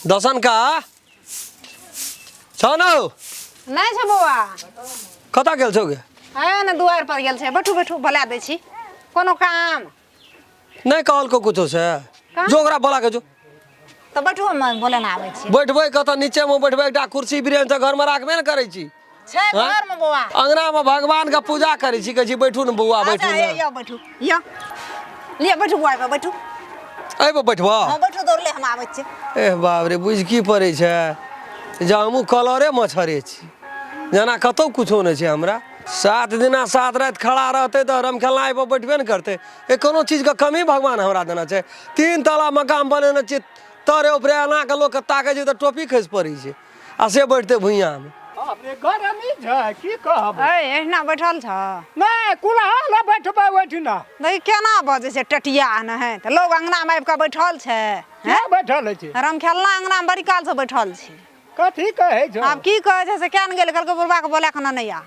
दसन का छौ न हौ? नहि छै बौआ। कतऽ गेल छौ गे? आयो ने, दुआरि पर गेल छै। बैठू बैठू, बोला दै छी। कोनो काम नहि कहलको कुछो से? कहाँ? जो ओकरा बोला के जो। तऽ बैठू, हम बोलेने आबै छी। बैठबै कतऽ? नीचे मे बैठबै? एकटा कुर्सी ब्रेंच तऽ घरमे राखबे ने करै छी। छै घरमे बौआ। अंगनामे भगवानके पूजा करै छी, कहै छी बैठू ने बौआ, बैठू अच्छा ने। यौ बैठू, यौ लिअ, बैठू बौआ, एहिपर बैठू। एहिपर बैठबऽ? हँ बैठू, दौड़ले हम आबै छी। एह बाप रे, बुझि की पड़ै छै जे हमहूँ कलरे मच्छरे छी, जेना कतहु कुछो नहि छै हमरा। 7 दिना 7 राति खड़ा रहतै तऽ रमखेलना एहिपर बैठबे ने करतै। ए कोनो चीजके कमी भगवान हमरा देने छै? तीन तला मकान बनेने छियै, तरे ऊपरे एना कऽ लोकके ताकै छै तऽ टोपी खसि पड़ै छै, आ से बैठतै भुइयाँमे। बाप रे, गरमी छै, की कहब। ऐ एहिना बैठल छ? नहि, कुल्हा लए बैठबै ओहिठिना। देखी केना बजै छै टटिया नहि तऽ लोग अंगनामे आबि कऽ बैठल छै। किया बैठल छै? रमखेलना अंगनामे बड़ी कालसँ बैठल छै। कथी कहै छौ? आब की कहै छै से किया ने गेलै? कहलकै बुढ़बा के बोला कऽ नहि आ।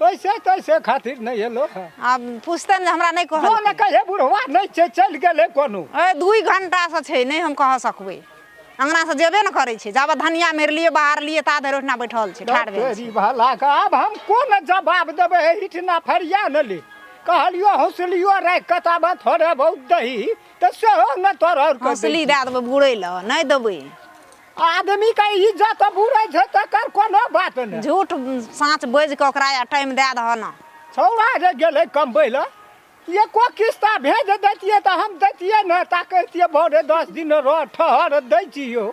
पैसे तैसे खातिर नहि एलो हँ? आब पुछतै ने जे हमरा नहि जो ने कहल। कहे बुढ़वा नहि छै, चलि गेलै कोनो। ए 2 घंटासँ छै, नहि हम कह सकबै। अंगनासँ जेबे ने करै छै। जाबत धनिया मेरलियै, बाहरलियै, ता धरि ओहिठिना बैठल छै, ठाढ़ भेल छै। तेरी भला के, आब हम कोन जवाब देबै? एहिठिना फरिया ने ले कहलियो, हौसलियो राखि कऽ ताबे थोड़े बहुत दही तऽ सेहो ने तोरा आओर के दै हौसली छी। दए देबै बुड़ै लए, नहि देबै। आदमी के इज्जत बुरै छै तकर कोनो बात नहि। झूठ साँच बाजि कऽ ओकरा टाइम दए दह ने। छौड़ा जे गेलै कमबै लए, एको किस्ता भेज दैतियै तऽ हम दैतियै ने, ताकैतियै भोरे 10 दिन रह ठहर दै छियौ।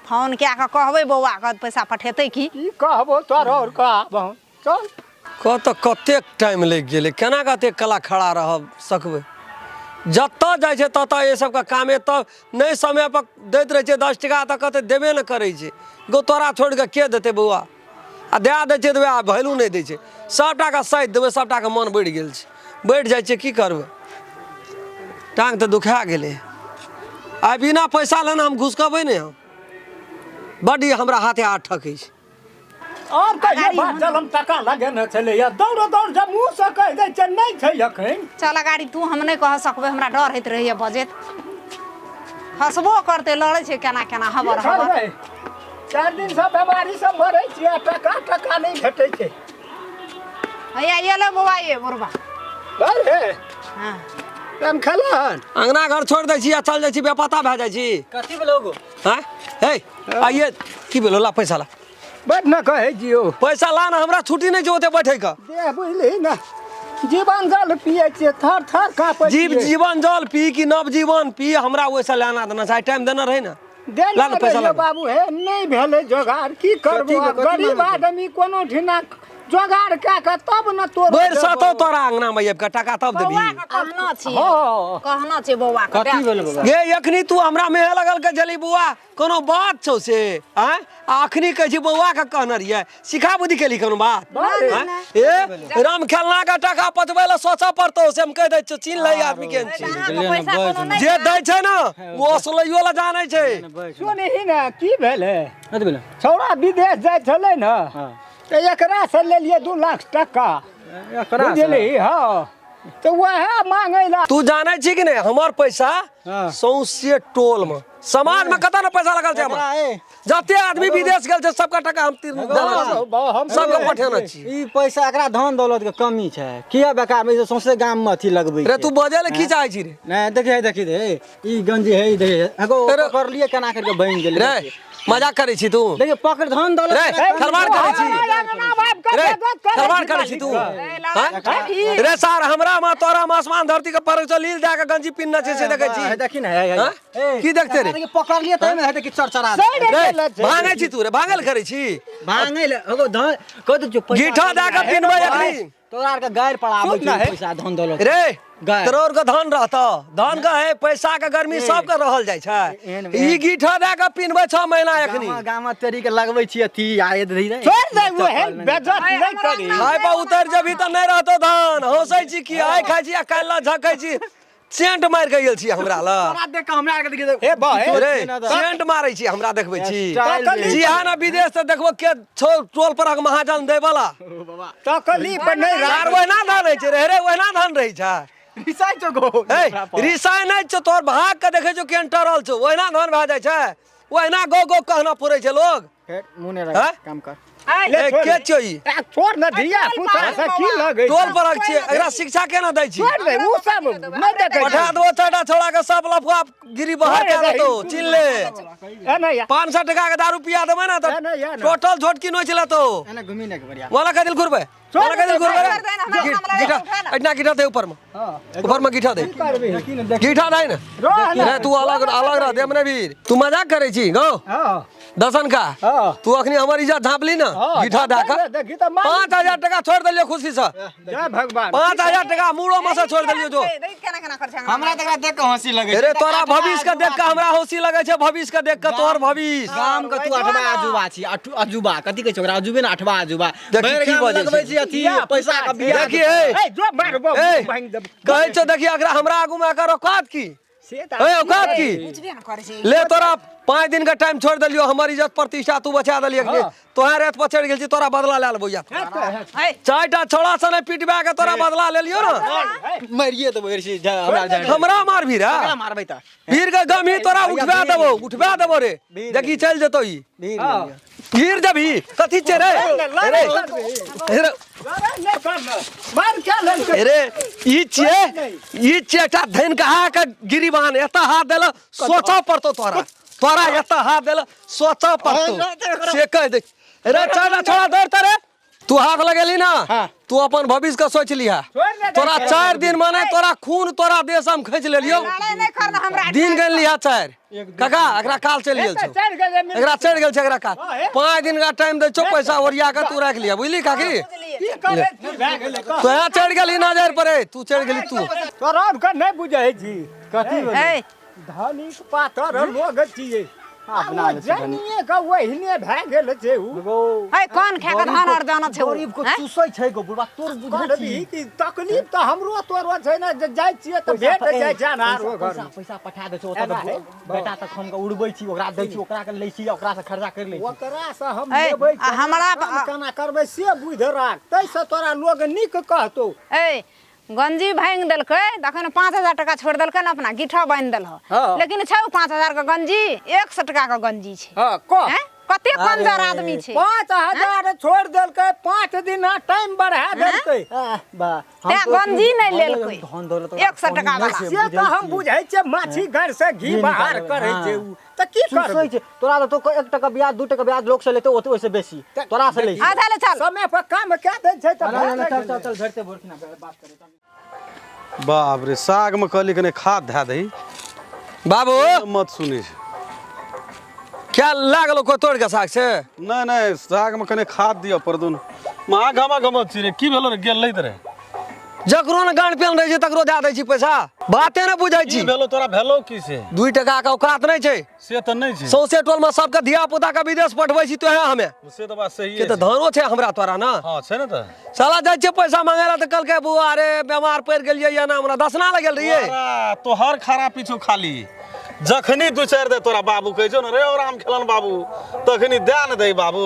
फोन कए कऽ कहबै बौआके, पैसा पठेतै की? की कहबो तोरा आओर कहब हम, चल। कह तऽ कतेक टाइम लागि गेलै, केना कतेक कला खड़ा रहब सकबै? जतऽ जाइ छै ततऽ एहि सबके कामे तऽ नहि समयपर दैत रहै छै। 10 टका तऽ कते देबे नहि करै छै गो। तोरा छोड़ि कऽ के देतै बौआ? आ दए दै छै तऽ वएह वैल्यू नहि दै छै। सभटाके साइज देबै, सभटाके मन बढ़ि गेल छै, बढ़ि जाइ छै। की करबै, टाँग तऽ दुखा गेलै। आइ बिना पैसा लेने हम घुसकबै नहि। हम बड्ड ई हमरा हाथे हाथ ठकै छै। आओर कहियो बात चल, हम टका लगेने छलैया, दौड़ दौड़ जब मुँह से कहि दै छै नहि छै एखन। चल गाड़ी तू, हम नहि कह सकबै, हमरा डर होइत रहैया बजैत। हँसबो करतै, लड़ै छै केना केना हबर की हबर। करबै, 4 दिन से बेमारी से मरै छियै आ टका टका नहि भेटै छै। हैया एलो बौआ, ये बुढ़बा। अरे। हँ। हम खेलन। अंगना घर छोड़ि दै छी आ चल जाइ छी, बेपता भए जाइ छी। कथी भेलौ गो? आँय हे, आइए की भेलो? ला पैसा ला। बैठ न, कहै छियौ। पैसा ला ने, हमरा छुट्टी नहि छै ओते बैठे के। देह बुझली ने, जीवन जल पियै छियै, थर थर काँपै जीव छियै। जीवन जल पी कि नव जीवन पी, हमरा ओहिसँ लेना देना छै। टाइम देने रहै ने। देने ला ने पैसा रहियै। ला। बाबू हे, नहि भेलै जोगाड़, की करबो कथी आब? कथी गरीब मांगै छै? आदमी कोनो ठिना जोगाड़ कए कऽ तब ने तोरो बैर सतो देबौ। तोरा अंगना में आबि कऽ टाका तब देबही। बौआ के कहना छी। हँ। कहना छै बौआ के। कथी भेल बौआ? गे, एखनी तू हमरा मेहे लगल के जली बौआ, कोनो बात छौ से? आँय, आ अखनी कहै छी बौआ के कहने रहियै, सिखा बुद्धि केली कोनो बात? आँय? ए राम खेलना के टाका पचबै लए सोचऽ पड़तौ, से हम कहि दै छियौ। चिन्ह लै आदमी केहन छी। अहाँके पैसा कोनो नहि। जे दै छै ने ओ असलैयो लए जानै छै। सुनही ने, की भेलै? कथी भेलै? छौड़ा विदेश जाइ छलै ने, हँ। तऽ एकरासँ लेलियै 2 लाख टका। एकरा से? बुझली? हँ, तऽ वएह मांगै ला। तू जानै छी कि नहि हमर पैसा हँ। सौंसे टोल में समाज में कतऽ ने पैसा लगल छै हमर। एकरा ए जते आदमी विदेश गेल छै, सबका टका हम तीर देने छी, हम सबके पठेने छी। ई पैसा एकरा धन दौलत के कमी छै, किया बेकार में ई सौंसे गाम में अथी लगबै रे छै? तू बजै ले की चाहै छी रे? नहि, देखिए देखिए दे, ई गंजी है, देखिए एगो अरे- पकड़लिए केना करके बनि गेलै। रे, मजाक करै छी तू? देखिए, पकड़ धन दौलत रे, के कमी खिलवाड़ छै। करै छी। रे, खिलवाड़ करै छी तू? हाँ? रे सार, हमरा में तोरा में आसमान धरती के फर्क छौ। लील दए के गंजी पिन्हने छै से देखै हे छी। देखी ने, हे, हे, हाँ? हे। की देखते रे? देखिए, पकड़लिए तै में हे देखी चरचरा रे, भांगै छी तू? रे, भांगल करै छी? भांगै ले एगो धन कह दे जो पैसा। गीठा दए के पिन्हबै अखनी। तोरा आर के गारि पड़ाबै सुन ना छै हे। पैसा धन दौलत रे गाय। तोरा के धन रहतौ, धन के है, पैसा के गर्मी सबके रहल जाइ छै। एहन- ई गीठा दए के पिन्हबै 6 महीना एखनी। गामा गामा तेरी के लगबै छी अथी आ ये धरी रे। छोड़ि दे, ओहन बेजत नहि करी। खाय पर उतर जबही तऽ नहि रहतौ धन। हँसै छी की? आइ खाइ छी आ काल्हि लए झकै छी। सेंट मारि के गेल छी हमरा लग। तोरा देख के हमरा आर के देखी हे बा हे। रे, सेंट मारै छी, हमरा देखबै छी? स्टाइल जी हाँ ना, विदेश से देखबो के छौ टोल पर महाजन दै वाला। तकलीफ नहि यार राख। ओहिना धान रहै छै रे, रे ओहिना धान रहै छै। रिसाइ छौ गो? हे, रिसाइ नहि छौ, तोहर भाग के देखै छौ केहन टरल छौ। ओहिना धान भए जाइ छै। ओहिना गो गो कहना पड़ै छै लोग। फेर मुँह नहि हैं? रख, काम कर। ऐ, ले ए, छोड़ के दे। छियौ ई? आ, छोड़ न, धिया पुता से की लगै टोल परक छियै, एकरा शिक्षा केना दै छी? छोड़ दे, उ सब नहि देखै पठा छै। देबो चारिटा छौड़ा के, सब लफुआ गिरी बाहर छोड़ कए दे, देतौ, चिन्ह ले। ए नहि या। 500 टका के दारू पिया देबै ने तऽ ए नहि या ने। टोटल झोटकी नोचि लेतौ। एना घुमी नहि बढ़िया। वाला कदिल घुरबै, वाला कदिल घुरबै रे? छोड़ दे, हमरा हमरा गिठा उठा ना। एतना गिठा दे ऊपर में, ऊपर में गिठा दे। करबही? देखी ने, देख। गिठा दे ने। रह ने। रे तू अलग अलग रह दे मने भी। तू मजाक करै छी गौ? हँ। दसन का हँ। तू अखनी हमर इज्जत झाँपली ने। हँ, गिठा दए कऽ देखी तऽ मार। 5000 टका छोड़ि देलियै खुशी से। जय भगवान। 5000 टका मूड़ो में से छोड़ि देलियै जो। देख केना केना करै छै अंगना। हमरा तऽ एकरा देख कऽ हँसी लगै छै। अरे तोरा भविष्य के देख कऽ हमरा हौसी लगै छै, भविष्य के देख कऽ तोहर भविष्य। गाम के तू अठवा अजूबा छी, अजूबा कथी कहै छै ओकरा, अजूबे ने, अठवा अजूबा। देखी भरि की गाम बजै लगबै छै। छी अथी पैसा के बिया। देखी ए, ए, जो मारबो ए, भांगि देबो। कहै छौ देखी एकरा हमरा आगू में एकर औकात की? से तऽ ए औकात की? बुझबे ने करै छै। ले तोरा 5 दिन के टाइम छोड़ देलियो, हमर इज्जत प्रतिष्ठा तू बचा देलियै अखनी। तोहे रेत पर चढ़ि गेल छी, तोरा बदला लए लेबौ या। ऐ, चारिटा छौड़ा से नहि पिटबा के तोरा बदला लेलियो ने। मरिए देबो रे, हमरा जान। हमरा मारबी रे? हमरा मारबै तऽ भीड़ के गम ही तोरा उठबा देबौ, उठबा देबौ रे। भीड़। देखी चलि जेतौ ई। भीड़। भीड़ जबही कथी छै रे? रे रे मार क्या लेलकै? रे ई छियै, ई छियै एकटा धनि कहा के गिरीबान। एतऽ हाथ देल सोचऽ पड़तौ तोरा, तोरा एतऽ हाथ देल सोचऽ पड़तौ से कहि दे रे। चारिटा छोड़ा दौड़ते रे, तू हाथ लगेली ना। हाँ। तू अपन भविष्य के सोच लिहा। छोड़ दे। तोरा 4 दिन माने तोरा खून तोरा देह से हम खींच लेलियौ। लड़ाइ नहि कर ने हमरा। दिन गन लिहा चारि काका, एकरा काल चलि गेल छौ। चढ़ि गेलै मिल। एकरा चढ़ि गेल छै एकरा काल। हाँ, हे। 5 दिन का टाइम दै छौ, पैसा ओरिया के तू राखि लिहा, बुझली काकी? की करै छी भए गेलै कह। तोरा चढ़ि गेली नजर पर, ए, तू चढ़ि गेली तू। तोरा आरके नहि बुझै छी। कथी भेलै? ऐ, धनिक पातर लोग छियै। अपना आ, ओ ले छै धनिक। जानिए के ओहिने भए गेल छै उ। गो ऐ, कोन खाए के धान आर जाना छै उ? गरीब को हैं? चूसै छै गो बुढ़बा, तोर बुझै करबही छी। कि तकलीफ तऽ हमरो तोरो छै ने, जे जाइ छियै तऽ पैसा भेट जाइ छै अनार पैसा- ओ घर। पैसा पैसा पठा दै छै ओतऽ। एना है। बेटा तक हम उड़बै छी, ओकरा दै छी, ओकरा के लै छी, ओकरा से खर्चा करि लै छी। ओकरा से हम ऐ, लेबै, आ हमरा काम केना करबै से बुझि राख, ताहिसँ तोरा लोग नीक कहतौ। ऐ, गंजी भांगि देलकै तखन 5000 टका छोड़ि देलकै ने, अपना गिठा बान्हि देलह। हँ। लेकिन छै ओ 5000 के गंजी, 100 टका के गंजी छै। हँ, कह। हैं? कते कंजर आदमी छै। 5000 छोड़ि देलकै, 5 दिन टाइम बढ़ा देलकै। आह, बा, हम तें तो गंजी नहि धन- लेलकै। धन दौलत 100 टका नहि वाला। छै, से तऽ बुझै हम छी। बुझै छियै, माछी घर से घी घी बाहर निकालै, करै छै हँ। उ तऽ की चूसै करबै? छै तोरा तऽ, तो 1 टका ब्याज 2 टका ब्याज लोक से लेतै, ओते ओहिसे बेसी तोरा से लै छै। आधा ले चल। समय पर काम कए दै छै तऽ भए चल गेलै। चल चल, भेटतै भोरखिना बात करै चल। बाप रे, साग में कहली कने खाद धए दही। बाबू मत सुनै छै। क्या लागलो को तोड़ के साग से? नहि नहि, साग में कने खाद दिअ परदुन। महा घमा घमा छी रे, की भेलो रे? गेल लैत रहे। जकरो ने गान पेन रहै छै तकरो दए दै छी पैसा, बाते ने बुझै की छी। भेलो तोरा, भेलो की से? 2 टका के औकात नहि छै। से तऽ नहि छै। सौंसे टोल में सबके धिया पुता के विदेश पठबै छी तोहे हमे। से तऽ बात सही के तऽ धनो छै हमरा तोरा ने। हँ, छै ने तऽ। साला जाइ छियै पैसा मांगे ला तऽ कहलकै बौआ रे बेमार पड़ि गेलियै एना हमरा दसना लगल रहियै। तोरा तोहर खरापी छौ खाली, जखनी 2-4 दे तोरा बाबू कहै छौ ने रे ओ राम खेलन बाबू, तखनी दए ने दे बाबू।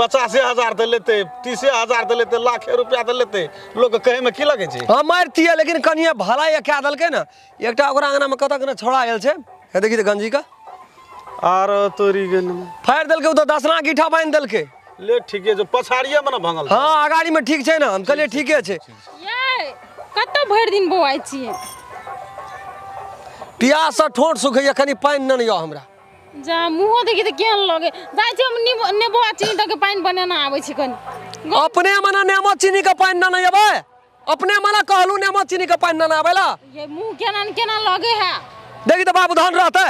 50,000 तऽ लेतै, 30,000 तऽ लेतै, लाखे रुपया तऽ लेतै। लोकके कहैमे की लगै छै? हम मारितियै लेकिन कनिये भलाइ कए देलकै ने। एकटा ओकरा अंगनामे कतऽ कने छौड़ा आयल छै, हे देखी तऽ गंजी के आर तोरी गेल। फाड़ि देलकै ओ तऽ दसना गिठा बान्हि देलकै। ले ठीके छौ, पछाड़िए मे ने भंगल। हँ, अगाड़ी मे ठीक छै ने, हम कहलियै ठीके छै। यै, कतऽ भरि दिन बौआइ छियै? पियास से ठोंठ सुखैया, कनि पानि ने यऽ हमरा। जा मुँहो देखी तऽ केहन लगे जाइ छै। हम नेबो आ चीनी दऽ के पानि बनेना आबै छी कनि। अपने मने नेमो चीनी के पानि ने अबै, अपने मने कहलू नेमो चीनी के पानि ने आबै ला। ये मुँह केना ने केना लगे है। देखी तऽ बाबू धन रहतै।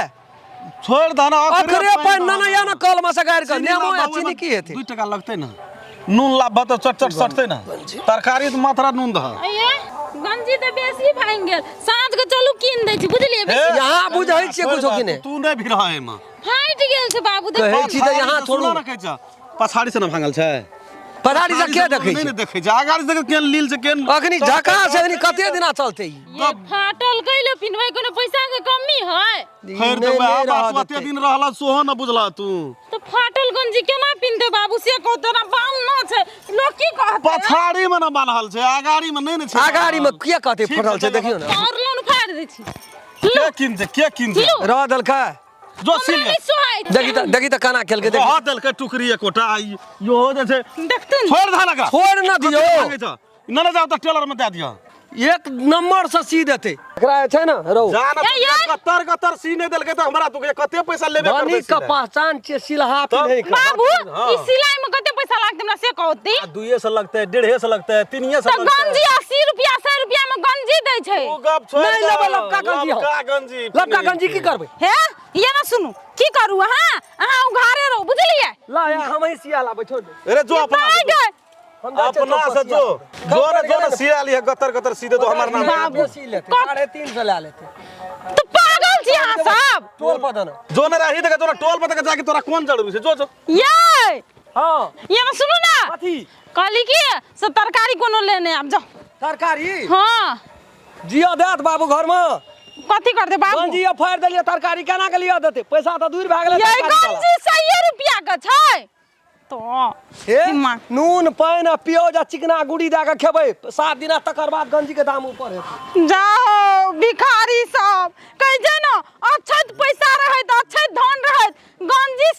छोड़ दहन। अखरे पानि ने या ने कल में से गारि के नेमो या चीनी की हेतै? 2 टका लगतै ने, नून लाबह तऽ चट चट सटतै ने तरकारी, तऽ मात्रा नून दह। ये गंजी तऽ बेसी भाङि गेल, साँझ के चलू कीन दै छी, बुझलियै? बेसी यहाँ बुझै छियै कुछो कि नहि? तू नहि भिड़ एहिमे। फाटि गेल छै बाबू, देख। कहै छी तऽ यहाँ छोड़ू। ने कहै छ, पछाड़ी से ने भांगल छै। पछाड़ी से के देखै नहि छै? ने देखै छै, अगाड़ी से केहन लील छै केहन। अखनी झकास छै, अखनी कते दिना चलतै ई? ये फाटल कैले पिन्हबै, कोनो पैसा के कमी है? फेर नहि- देबै। नहि आब रहऽ तू एते देतै। दिन रहल सोहो न बुझल तू। तऽ फाटल गंजी केना पिन्हतै बाबू से कहू? तोरा बाल न छै, लोक की कहतै? पछाड़ी मे न बान्हल छै, अगाड़ी मे नहि ने छै। अगाड़ी मे किया कहतै ठीक फटल छै? छै, देखियौ ने। और लोन फाड़ि दै छी। के किनतै, के किनतै? रह देलकै। जो हमरा सी ले। नहि सोहाइत। देखी तऽ देखी तऽ केना खेलकै देखी बहुत देलकै टुकड़ी एकोटा इहो जे छै देखते ने छोड़ दे एकरा छोड़ न दियौ मांगै छ न न जाओ तऽ टेलर में दए दिअ एक नंबर से सी देतै एकरा जे छै ने रौ जा न ए, ये। कत्तर कत्तर सी नहि देलकै तऽ हमरा तू कते पैसा लेबे करतै धनी के सिलाइ? पहचान छियै सिलहा तब? पिन्है के बाबू हाँ। ई सिलाई में कते पैसा लागतै हमरा से कहती आ दुइये सए लगतै डेढ़े सए लगतै तीनिये सए तऽ लगतै गंजी 80 रुपया 100 रुपया में गंजी दै छै ओ गप छोड़ नहि दे। लेबै लबका गंजी हम। लबका गंजी लबका गंजी की करबै हे ये ना सुनू की करू अहाँ अहाँ उघारे रहू बुझलियै ला या हम ही सिया लाबै छोड़ दे अरे जो अपना भाग से जो। हम जाइ छियै अपना चौक पर से सिया जो लाबै। जो ने जो ने सिया लिहे गत्तर गत्तर सीधे तो हमर नाम बाबू बेसी लेतै 350 लए लेतै तऽ पागल छी अहाँ सब टोल पर देना जो ने रही देखे तोरा टोल पर देखे जाके तोरा कोन जरूरी छै जो जो ये हाँ ये ना सुनू ना कथी कहली की से तरकारी कोनो लेने आब जाओ तरकारी हाँ जिया देत बाबू घर में कथी करते बाबू गंजी फाड़ि देलियै तरकारी केना के लिअ देतै पैसा तऽ दूर भए गेलै ये तरकारी वाला। गंजी सही रुपया के छै तो हे दिमाग नून पानि आ प्याज आ चिकना गुड़ी दए कऽ खेबै 7 दिना तकर बाद गंजी के दाम ऊपर हेतै जाओ भिखारी सब कहै छै ने अक्षत पैसा रहैत अक्षत धन रहैत गंजी